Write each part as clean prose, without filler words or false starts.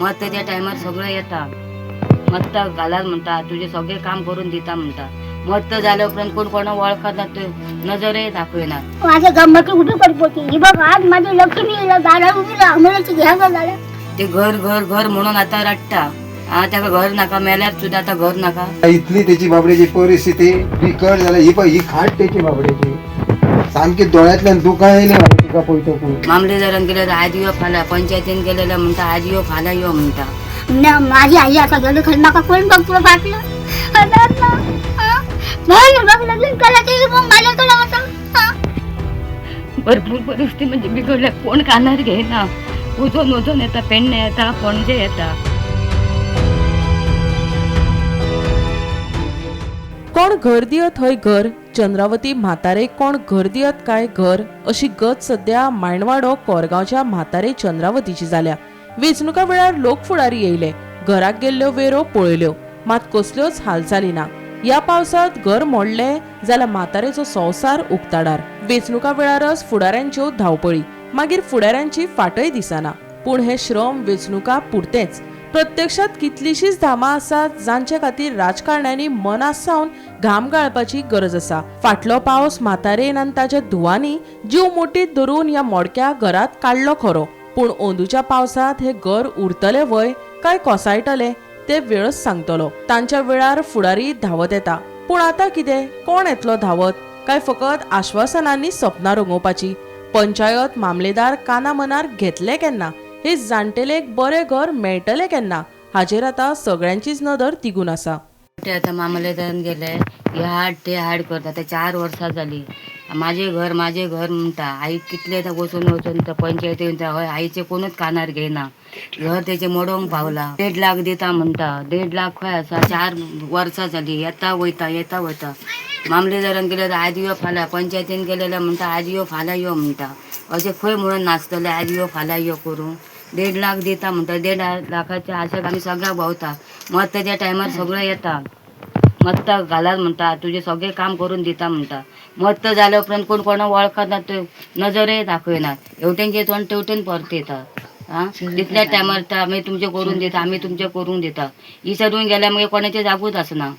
मत त्या टायमार सगळें येता, मत्त घालात म्हणटा, तुजें सगळें काम करून दिता म्हणटा. मत्त जाल्या उपरांत कोण कोणा वळखना, ते नजरय दाखयनात. माझ्या गंमती उभी करपची ही बघ, आज माझी लक्ष्मी दारात उभी आम्हाला घ्या झाल्या. ते घर घर घर म्हणून आता रडटा. हा, ताका घर नाका, मेल्यार सुद्दां आतां घर नाका. इतली त्याची बाबड्याची परिस्थिती बिकट जाल्या. ही पळय ही खाट त्याची बाबड्याची सामकी दोळ्यांतल्यान दुकां येयली म्हाका तिका पळयतकूच. मामलेदारान गेल्यार आज यो फाल्यां, पंचायतीन गेलेल्या म्हणटा आज यो फाल्यां यो म्हणटा. माझी आई आता गेली खरी, म्हाका कोण बघतो फाटलं बघ, लगीन करायचं मग माझ्याकडे आता. भरपूर परिस्थिती म्हणजे बिघडल्या, कोण कानार घेयना. वचोन वचोन येता, पेडणे येता, पणजे येता. कोण घर दियत हय घर, चंद्रावती म्हातारे कोण घर दियत काय घर, अशी गत सध्या मांडवाडो कोरगांवच्या म्हातारे चंद्रावतीची जाल्या. वेंचणुका वेळार लोक फुडारी येयले, घराक गेल्ल्यो वेरो पळयल्यो, मात कसल्योच हालचाली ना. ह्या पावसांत घर मोडलें जाल्यार म्हातारेचो संवसार उक्ताडार. वेंचणुका वेळारच फुडाऱ्यांच्यो धांवपळी, मागीर फुडाऱ्यांची फाटय दिसना. पूण हे श्रम वेंचणुका पुरतेच. प्रत्यक्षात कितलीशीच धामां आसात जांचे खातीर राजकारण्यांनी मनात सावन घाम गाळपाची गरज आसा. फाटलो पावस म्हातारेन आनी ताच्या धुवांनी जीव मोटीत धरून ह्या मोडक्या घरात काडलो खरो, पूण अंदूच्या पावसांत हे घर उरतले व्हय काय कोसळटले ते वेळच सांगतलो. तांच्या वेळार फुडारी धांवत येता, पूण आतां कितें, कोण येतलो धांवत? काय फकत आश्वासनांनी सपनां रंगोवपाची? पंचायत मामलेदार काना मनार घेतले केन्ना? हे जाणटेलेक बरें घर मेळटलें केन्ना? हाजेर आतां सगळ्यांचीच नदर तिगून आसा. ते आतां मामलेदारान गेले, हे हाड ते हाड करता. आतां 4 वर्सां जाली, माझे घर माझे घर म्हणटा. आई कितले आतां वचून वचून त्या पंचायतीन हय आईचे कोणूच कानार घेयना. घर तेचें मोडोंक पावला. 1.5 लाख दिता म्हणटा, 1.5 लाख खंय आसा? 4 वर्सां जाली, येता वयता येता वयता. मामलेदारान गेल्यार आज यो फाल्यां, पंचायतीन गेलेल्या म्हणटा आज यो फाल्यां यो म्हणटा. अशें खंय म्हणून नाचतले आज यो फाल्यां यो करूं? 1.5 लाख दिता म्हणटा, 1.5 लाखाच्या आशेक आमी सगळ्याक भोंवता. मत त्या टायमार सगळें येता, मत्त घालात म्हणटा, तुजें सगळें काम करून दिता म्हणटा. मत्त जाल्या उपरांत कोण कोणा वळखना, ते नजरय दाखयनात. हेवटेनचे तोंड तेवटेन परत येता. आं, तितल्या टायमार आमी तुमचें करून दिता, आमी तुमचें करूंक दिता. विसरून गेल्यार मागीर कोणाचें जागूच आसना.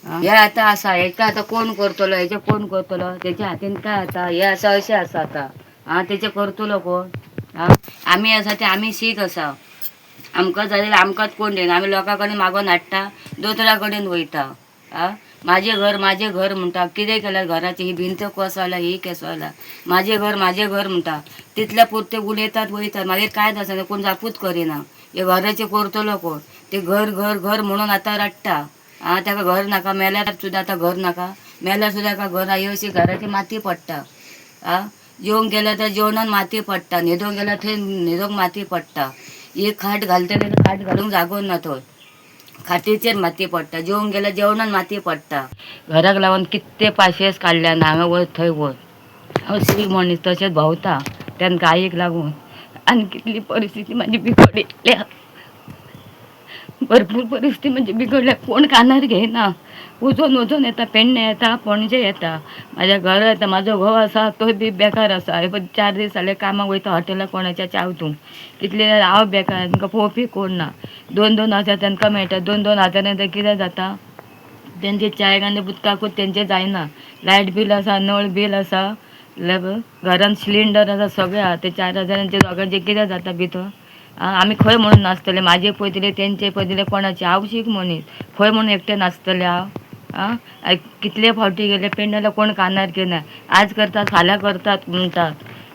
हे आतां आसा, हेका आतां कोण करतलो, हेचें कोण करतलो, तेच्या हातीन काय आतां हे आसा अशें आसा आतां. आं, तेचें करतलो कोण? आं, आमी आसा ते आमी शीक आसा, आमकां जाल्यार आमकांच कोण दिना. आमी लोकां कडेन मागोन हाडटा, दोतोरा कडेन वयता. आं, माझे घर माझे घर म्हणटा. कितें केल्यार घराची ही भिंत कोसळ्ळ्या, ही कोसळ्ळ्या, माझे घर माझे घर म्हणटा. तितल्या पुरते उलयतात वयतात, मागीर कांयच आसना, कोण जापूच करिना. हे घराचें करतलो कोण? ते घर घर घर म्हणून आतां रडटा. आं, ताका घर नाका, मेल्यार सुद्दां आतां घर नाका, मेल्यार सुद्दां ताका घर ही अशी घराची माती पडटा. आं, जेवंक गेल्यार त्या जेवणान माती पडटा, न्हिदोंक गेल्यार थंय न्हिदोंक माती पडटा. एक खाट घालतले खाट घालूंक जागो ना, थंय खाटीचेर माती पडटा. जेवंक गेल्यार जेवणान माती पडटा. घराक लागून कितले पाशेस काडल्यान, हांगा वच थंय वच. हांव शीक मनीस तशेंच भोंवता तेंका आईक लागून. आनी कितली परिस्थिती म्हाजी बिगडिल्ल्या, भरपूर परिस्थिती म्हणजे बिघडल्या, कोण कानार घेयना. वचोन वचोन येता, पेडणे येता, पणजे येता, म्हाज्या घरा येता. म्हाजो घोव आसा तोय बी बेकार आसा. हे पळय 4 दीस जाले कामाक वयता हॉटेलाक कोणाच्या चावतूंक. कितले हांव बेकार, तांकां पळोवपी कोण ना. 2-2 हजार तांकां मेळटा, 2-2 हजारान तें कितें जाता? तेंचे च्यायक आनी उदकाकूच तेंचें जायना. लायट बील आसा, नळ बील आसा, घरान सिलिंडर आसा, सगळें आसा. ते 4 हजारांचे दोगांचें कितें जाता भितर? आमी खंय म्हणून नाचतले? म्हाजे पळयतले, तेंचे पळयतले, कोणाचे? हांव शीक मनीस, खंय म्हणून एकटें नाचतलें हांव? आं, कितले फावटी गेले पेडण्याला, कोण कानार घेयना. आज करतात फाल्यां करतात म्हणटात,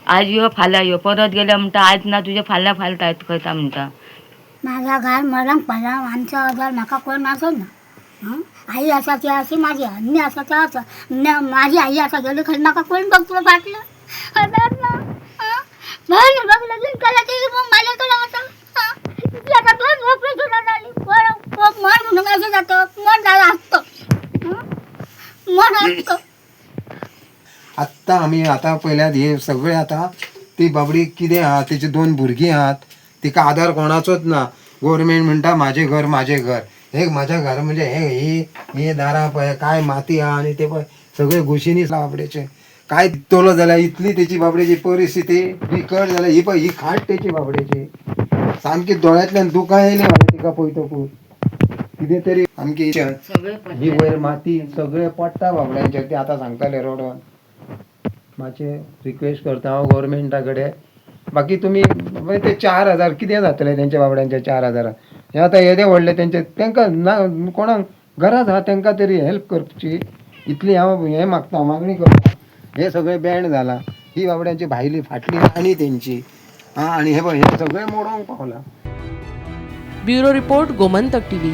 आज यो फाल्यां यो, परत गेल्या म्हणटा आज ना तुजें फाल्यां फाल्यां करता म्हणटा. माझा घर मरण पडला, आमचा आजार म्हाका कोण नासो ना. आई आसा ती अशी माझी, मी आसा ते आसा. माझी आई आसा गेली खरी, म्हाका कोण बघतो फाटलं बघ, लगीन करायचं मग माझ्याकडे आता. आता 2 ऑपरेशन झाली, मन म्हणून असं जातं, मन झालं असतं, मन असतं. आत्तां आमी आतां पळयल्यात हे सगळे. आतां ती बाबडी कितें आहा, तेची 2 भुरगीं आहात, तिका आदार कोणाचोच ना. गोवोरमेंट म्हणटा म्हाजें घर म्हाजें घर, हे म्हाज्या घर म्हणजे हे हे हे दारां पळय काय माती आहा आनी ते पळय सगळे घुशींनी बाबडेचे काय दितलो जाल्यार इतली तेची बाबडेची परिस्थिती बिकट जाल्या. ही पळय ही खाट तेची बाबडेची सामकी दोळ्यांतल्यान दुकां येयली म्हाका तिका पळयतकूच. कितें तरी आमकी सगळे ही वयर माती सगळे पडटा बाबड्यांचेर. ते आतां सांगताले रोडोन. मातशें रिक्वेस्ट करता हांव गोवोरमेंटा कडेन. बाकी तुमी मागीर ते 4000 कितें जातलें तेंच्या बाबड्यांच्या 4000? हे आतां येदे व्हडले तेंचे तेंकां ना कोणाक गरज आहा तेंकां तरी हेल्प करची इतली हांव हें मागता, मागणी करता. हे सगळें बँड जालां. ही बाबड्यांची भायली फाटली आनी तेंची आं, आनी हे पळय हे सगळें मोडोंक पावलां. Bureau report, Gomantak TV.